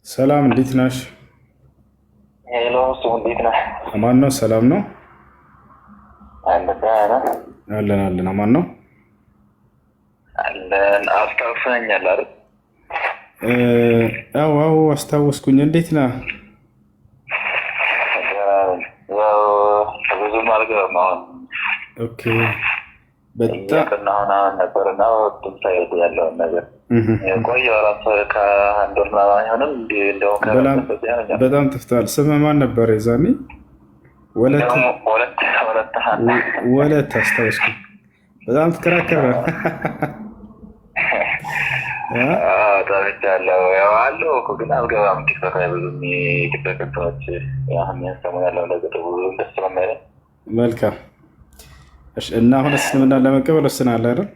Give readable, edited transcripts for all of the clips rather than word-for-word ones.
ሰላም፣ እንዴት ነሽ? Hello እሱ፣ እንዴት ነህ? አማን ነው። ሰላም ነው። አለ፣ ደህና ነህ? አለን አለን። አማን ነው። አለን። አስታውሰኸኛል አይደል? አዎ፣ አስታወስኩኝ። እንዴት ነህ? ደህና ነኝ። ያው ብዙም አልገባም አሁን። በጣም እያጠናሁ ምናምን ነበር እና ወጥም ሳይሄድ ያለውን ነገር ቆየሁ፣ እራሱ ከአንድ ወር ምናምን አይሆንም እንደውም ከበዚያ ይሆነኛል። በጣም ጥፍተሃል። ስምህ ማን ነበር የዛኔ? ወለት። ደግሞ ወለት ወለት ሀና። ወለት፣ አስታወስኩኝ። በጣም ትከራከረ። ጠፍቻለሁ። ያው አለሁ እኮ ግን አልገባም ቲክቶክ ላይ ብዙም። የቲክቶክ እንትኖች አሁን ሰሞን ያለው ነገር ብዙም ደስ ስለማይለኝ። መልካም። እሺ፣ እና አሁን እስልምናን ለመቀበል ወስነሃል አይደል?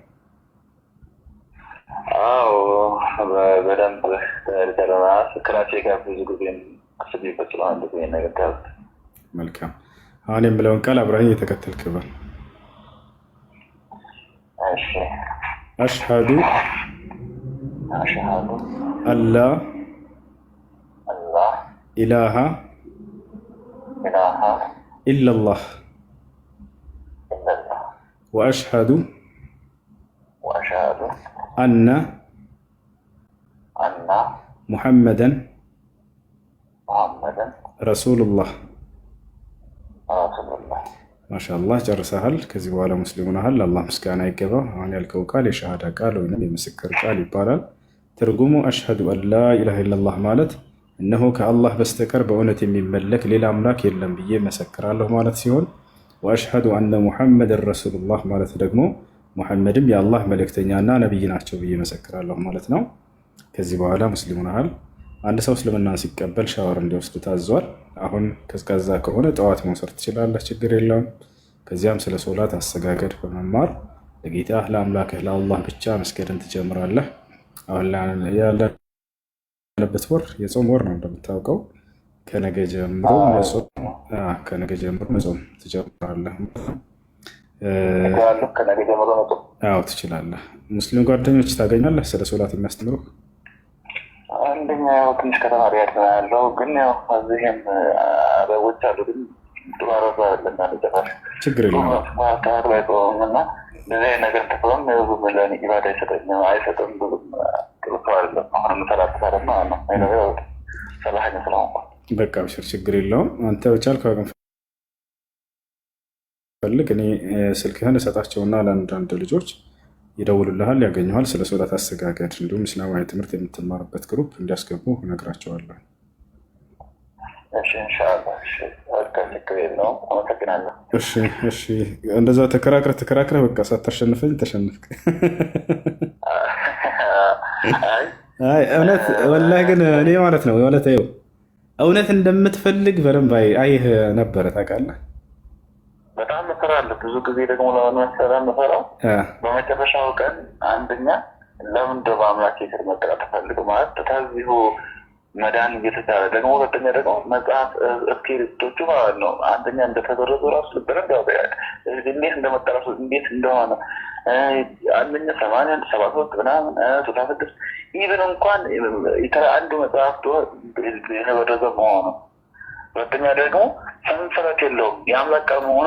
አዎ፣ በደንብ ተለማስ ክራሴ ጋር ብዙ ጊዜ አስቤበት ስለሆነ እንደዚህ አይነት ነገር ታያለህ። መልካም። አሁን የምለውን ቃል አብረኸኝ እየተከተልክ በል። እሺ። أشهد أشهد أن لا أن لا إله إله إلا الله إلا الله وأشهد وأشهد أن أن محمدا محمدا رسول الله። رسول الله። ማሻአላህ፣ ጨርሰሃል። ከዚህ በኋላ ሙስሊም ሆነሃል። ለአላህ ምስጋና ይገባው። አሁን ያልከው ቃል የሸሃዳ ቃል ወይም የምስክር ቃል ይባላል። ትርጉሙ أشهد أن لا إله إلا الله ማለት እነሆ ከአላህ በስተቀር በእውነት የሚመለክ ሌላ አምላክ የለም ብዬ መሰክራለሁ ማለት ሲሆን وأشهد أن محمدا رسول الله ማለት ደግሞ ሙሐመድም የአላህ መልእክተኛና ነቢይ ናቸው ብዬ መሰክራለሁ ማለት ነው። ከዚህ በኋላ ሙስሊም ሆነሃል። አንድ ሰው እስልምናን ሲቀበል ሻወር እንዲወስድ ታዟል። አሁን ቀዝቃዛ ከሆነ ጠዋት መውሰድ ትችላለህ፣ ችግር የለውም። ከዚያም ስለ ሶላት አሰጋገድ በመማር ለጌታ ለአምላክህ ለአላህ ብቻ መስገድን ትጀምራለህ። አሁን ያለንበት ወር የጾም ወር ነው እንደምታውቀው። ከነገ ጀምሮ መጾም ትጀምራለህ። እችላለሁ፣ ከነገ ጀምሮ መጾም። አዎ፣ ትችላለህ። ሙስሊም ጓደኞች ታገኛለህ ስለ ሶላት የሚያስተምሩ? አንደኛ ያው ትንሽ ከተማ ሪያድ ነው ያለው፣ ግን ያው እዚህም አረቦች አሉ፣ ግን ጥሩ አረብ አይደለም ያለ ጭራሽ። ችግር የለውም። ጾም አይጾምም እና እንደዚህ አይነት ነገር ተፈም ብዙም ለእኔ ኢባዳ አይሰጠኝም፣ አይሰጥም። ብዙም ጥሩ ሰው አይደለም። አሁን የምሰራበት አይደለም ማለት ነው፣ ሰራተኛ ስለሆንኩ። በቃ አብሽር፣ ችግር የለውም። አንተ በቻልከው አቅም ፈልግ። እኔ ስልክህን እሰጣቸውና ለአንዳንድ ልጆች ይደውሉልሃል፣ ያገኙሃል። ስለ ሶላት አሰጋገድ እንዲሁም እስላማዊ ትምህርት የምትማርበት group እንዲያስገቡ እነግራቸዋለሁ። እሺ፣ ኢንሻአላህ። እሺ፣ በቃ ችግር የለውም። አመሰግናለሁ። እሺ፣ እንደዛ ተከራክረህ ተከራክረህ በቃ ሳታሸንፈኝ ተሸንፍክ። አይ። አይ እውነት ወላሂ ግን እኔ ማለት ነው እውነት ይኸው እውነት እንደምትፈልግ በደንብ አይህ ነበረ፣ ታውቃለህ። በጣም እፈራለሁ። ብዙ ጊዜ ደግሞ ለምን መሰለህ የምፈራው? በመጨረሻው ቀን አንደኛ ለምን እንደው በአምላክ ስር መቀጣት ተፈልጎ ማለት ከዚሁ መዳን እየተቻለ፣ ደግሞ ሁለተኛ ደግሞ መጽሐፍ እስክሪፕቶቹ ማለት ነው አንደኛ እንደተበረዙ ራሱ በደንብ ያውቃል። እንዴት እንደመጣ ራሱ እንዴት እንደሆነ አንደኛ 81 73 ምናምን 66 even እንኳን አንዱ መጽሐፍ የተበረዘ መሆኑ፣ ሁለተኛ ደግሞ ሰንሰለት የለውም፣ የአምላክ ቃል መሆኑ።